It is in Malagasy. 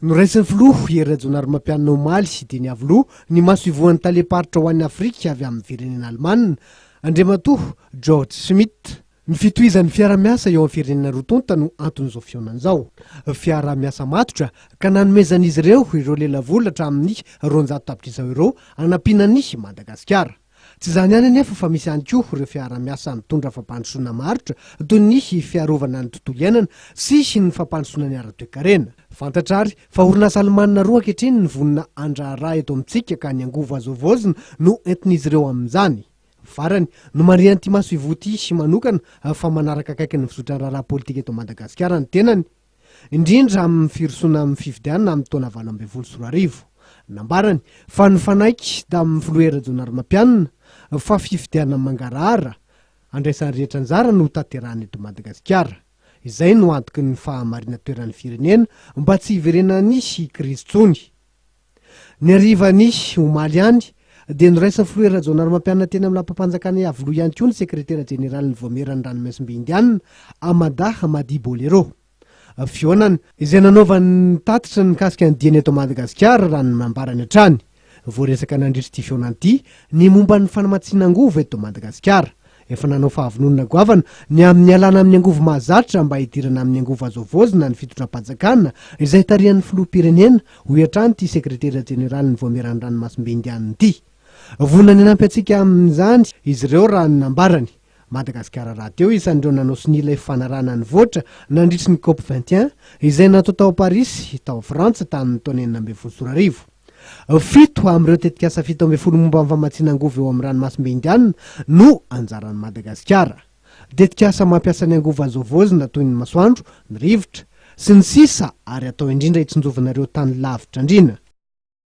Noraisin'ny filoha Hery Rajaonarimampianina omaly teny Iavoloha ny masoivohon'ny talem-paritra ho an'i Afrika avy amin'ny firenena Alemana, Andriamatoa George Schmidt. Ny fitohizan'ny fiara-miasa eo amin'ny firenena roa tonta no anton'izao fihaonana izao. Fiara-miasa matotra ka nanomezan'izy ireo ireo lelavola hatramin'ny 200 tapitrisa euros hanampiana an'i Madagasikara. Tsy izany ihany anefa fa misy ihany koa ireo fiara-miasa mitondra fampandrosoana maharitra toy ny fiarovana ny tontolo iainana sy ny fampandrosoana ny ara-toekarena. Fantatra ary fa orinasa alemanina roa ankehitriny ny vonona handraharaha eto amintsika ka ny angovo azo havaozina no entin'izy ireo amin'izany. Farany, nomarihan'ity masoivoho ity manokana fa manaraka akaiky ny fizotran'ny raharaha politika eto Madagasikara ny tenany, indrindra amin'ny firosoana amin'ny fifidianana amin'ny taona 2018. Nambarany fa nifanaiky tamin'ny filoha Hery Rajaonarimampianina fa fifidianana mangarahara andraisan'ny rehetra anjara no hotanterahina eto Madagasikara. Izay no antoky ny fahamarinan-toeran'ny firenena mba tsy hiverenan'ny krizy intsony. Ny harivan'ny omaly ihany dia noraisin'ny filoha Hery Rajaonarimampianina teny amin'ny lapam-panjakana Iavoloha ihany koa ny sekretera jeneralin'ny Vaomieran'ny Ranomasimbe Indianina, Amada Hamadi Bolero. Fihaonana izay nanaovany tatitra ny mikasika ny diany eto Madagasikara raha ny nambarany hatrany. Voaresaka nandritra ity fihaonana ity ny momba ny fanamatsiana angovo eto Madagasikara. Efa nanao fahavononana goavana ny amin'ny hialana amin'ny angovo mahazatra mba hidirana amin'ny angovo azo havaozina ny fitondram-panjakana izay tarihan'ny filoham-pirenena, hoy hatrany ity sekretera jeneralin'ny Vaomieran'ny Ranomasimbe Indianina ity. Vonona ny hanampy antsika amin'izany izy ireo raha ny nambarany. Madagasikara rahateo isan'ireo nanao sonia ilay fifanarahana nivoatra nandritry ny Cop 21 izay natao tao Parisy, tao Frantsa tamin'ny taona 2016. Fito amin'ireo tetikasa 17 momba ny famatsiana angovo eo amin'ny ranomasimbe Indiana no anjaran'i Madagasikara. Tetikasa mampiasa ny angovo azo havaozina toy ny masoandro, ny rivotra, sy ny sisa ary atao indrindra hitsinjovana ireo tany lavitra andriana.